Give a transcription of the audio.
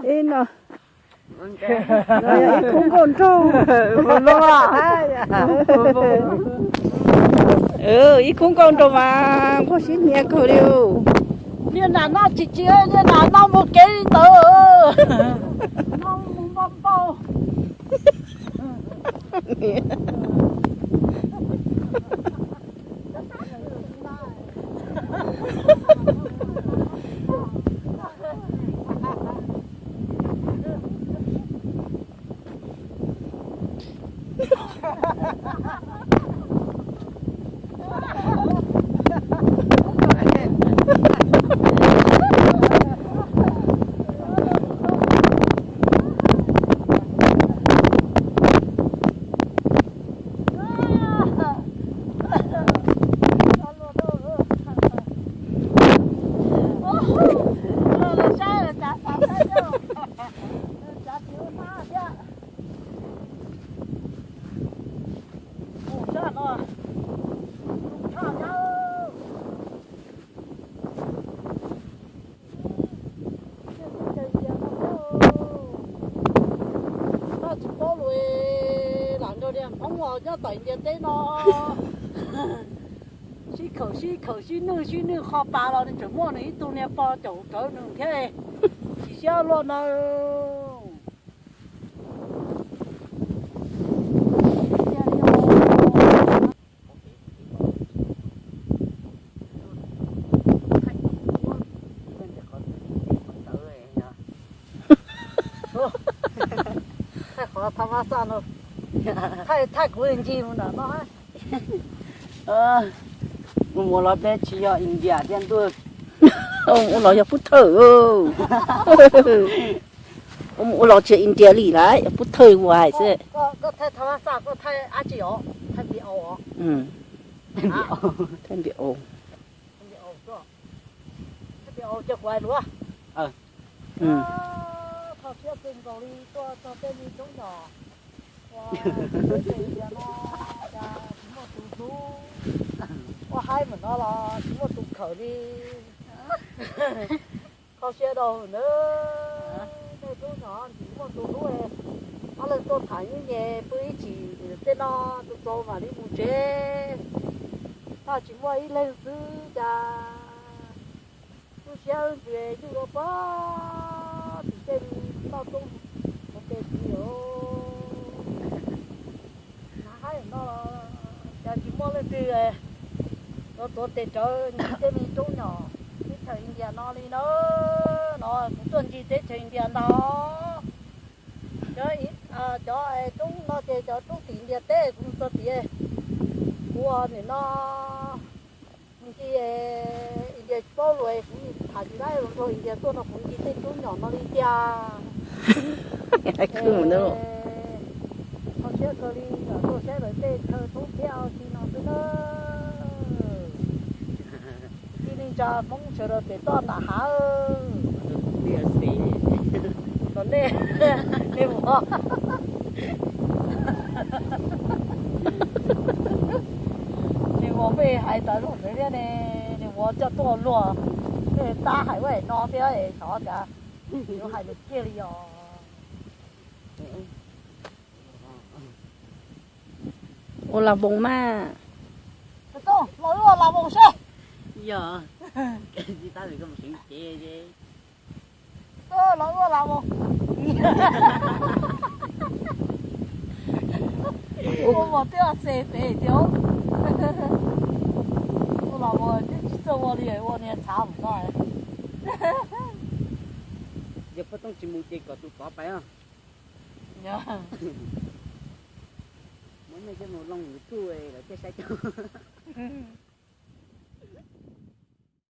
Ib no, no yog ib khub nkauj nraug. Ib khub nkauj nraug mas nquag sib hnia kawg li. Niag nas noj tsis tsis, niag nas noj mus kev li ntawd. Noj mus npau npau. Tsis paub lus, lam nrog niag Hmoob uas nyob tom India teb no sib khawm sib khawm sib nwj sib nwj qho pas los nws tseem muaj nws ib tug niag pog caum rawv nws thiab. Chim siab luaj no. Thaij qhov thaj mab xaj no, thaij kuv ncig mus nram no. Mus ua los peb tsis yog India thiab ntuj. Ua los yog Pub Thawj. Ua los tsis yog India li lawm, yog Pub Thawj ua hais xwb. Koj thaij thaj mab xaj koj thaij dab tsi os? Thaij npi au os? Thaij npi au. Thaij npi au, coj kuv hais lus. Kho siab kawg nkaus li tuaj txog tej me roob nyom uas teb chaws India no cas tsis muaj tus hlub, ua haib mus no los tsis muaj tus khawm li. Kho siab rau nawb, tej roob nyom tsis muaj tus hlub. Ob leeg tuaj tham ib nyuag pw ib chim tej no tus txaus mam li mus tsev. Tag tsis muaj ib leeg xwb cas tu siab ntxwv yug rau pob tim tej me toj roob mus pem tid os. Nav haib no los cas tsis muaj leej twg los tuav tes rawv ncig tej me roob nyom teb chaws India no li na. No kuv tuaj ncig teb chaws India ntag. Cov, cov roob no ces cov roob tim India teb kuv mus txog tid. Kuv nim no ncig India tsis paub lus, kuv tham tsis laib los nrog India tuaj no kuv ncig tej roob nyom no li tiag. Kho siab kawg li, tuaj saib lawv tej chaw thoob thiab si no xwb na. Cia li ntsa Hmoob sawv daws pem toj nram hav. Kom nej, nej mus, nej mus peb hais tawm los ntawd thiab ne, nej mus coj tuaj luag, nej tab hais ua no thiab xyov cas yuav hais lus kiag li os. Ua las voos mas. Los wb ua las voos seb. Yog, los wb ua las voos. Ua mos twb ua xe pem tiag. Ua las voos twb tsis txawj ua li, ua niag txhav mus no. Yog poj tooj tsis mus ces kom tus pov pais os. Muab nej coj mus loo YouTube lawv thiaj saib tau.